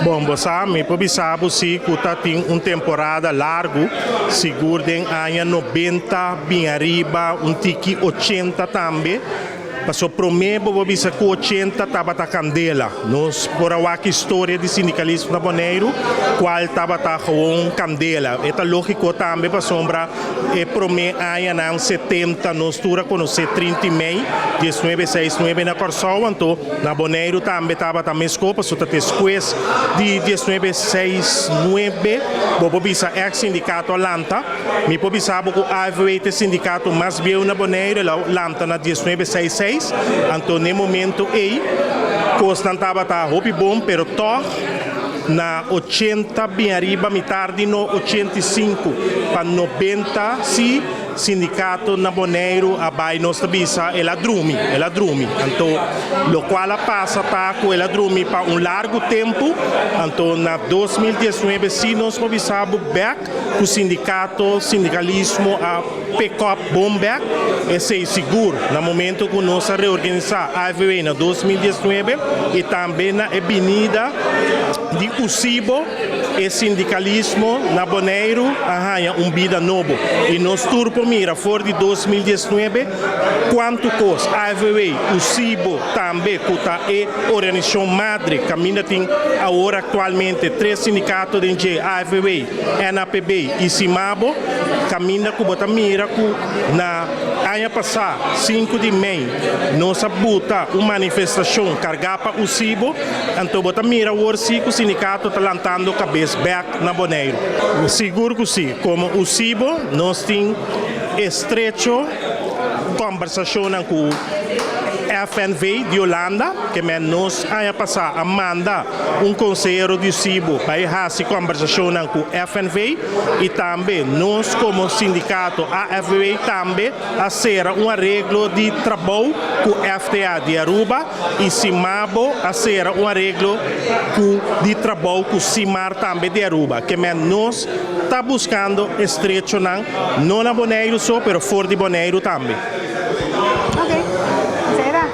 Bon, bo sa, mi por bisa bo si ku tabatin un temporada largu, sigur den aña 90, bin ariba, un tiki 80 tambe. Pasó promé bo por bisa ku 80 tabata kandela. Nos por a wak historia di sindikalismo na Boneiru, kual tabata gewoon kandela. E ta lógiko tambe pasobra e promé añanan 70 nos tur a konosé 30 mei, 1969 na Kòrsou, anto na Boneiru tambe tabata meskos, pasó ta despues di 1969, bo por bisa e sindikato a lanta. Mi por bisa ku AFVW ta e sindikato mas bieu na Boneiru, el a lanta na 1966, anto na e momento ei, kosnan tabata hopi bon, pero toch na 80 bin ariba, mitar di no 85 pa 90 si sindikato na Boneiru a bai, nos ta bisa, el a drumi, el a drumi. Anto lokual a pasa ta ku el a drumi pa un largu tempu. Anto na 2019 si nos por bisa bèk ku sindikato, sindikalismo a pick up bon bèk. Esei sigur na momento ku nos a reorganisá AFVW na 2019 i tambe na e binida di USIBO, e sindikalismo na Boneiru a haña un bida nobo. I nos tur por mira for di 2019 kuantu kos AFVW, USIBO tambe, ku ta e organisashon madre, kaminda tin awor aktualmente tres sindikato den dje, AFVW, NAPB i SIMABO, kaminda ku bo ta mira ku na aña pasá, 5 di mei, nos a buta un manifestashon kargá pa USIBO, anto bo ta mira awor si ku sindikato ta lantando kabes bèk na Boneiru. Sigur ku si, komo USIBO, nos tin estrecho kombersashon ku FNV di Hulanda, ke men nos aña pasá a manda un konsehero di USIBO pa hasi kombersashon ku FNV i tambe nos komo sindikato AFVW tambe a sera un areglo di trabou ku FTA di Aruba i SIMABO a sera un areglo di trabou ku SIMAR tambe di Aruba. Ke men nos ta buskando estrecho nan, no na Boneiru so, pero for di Boneiru tambe. Ok. Será?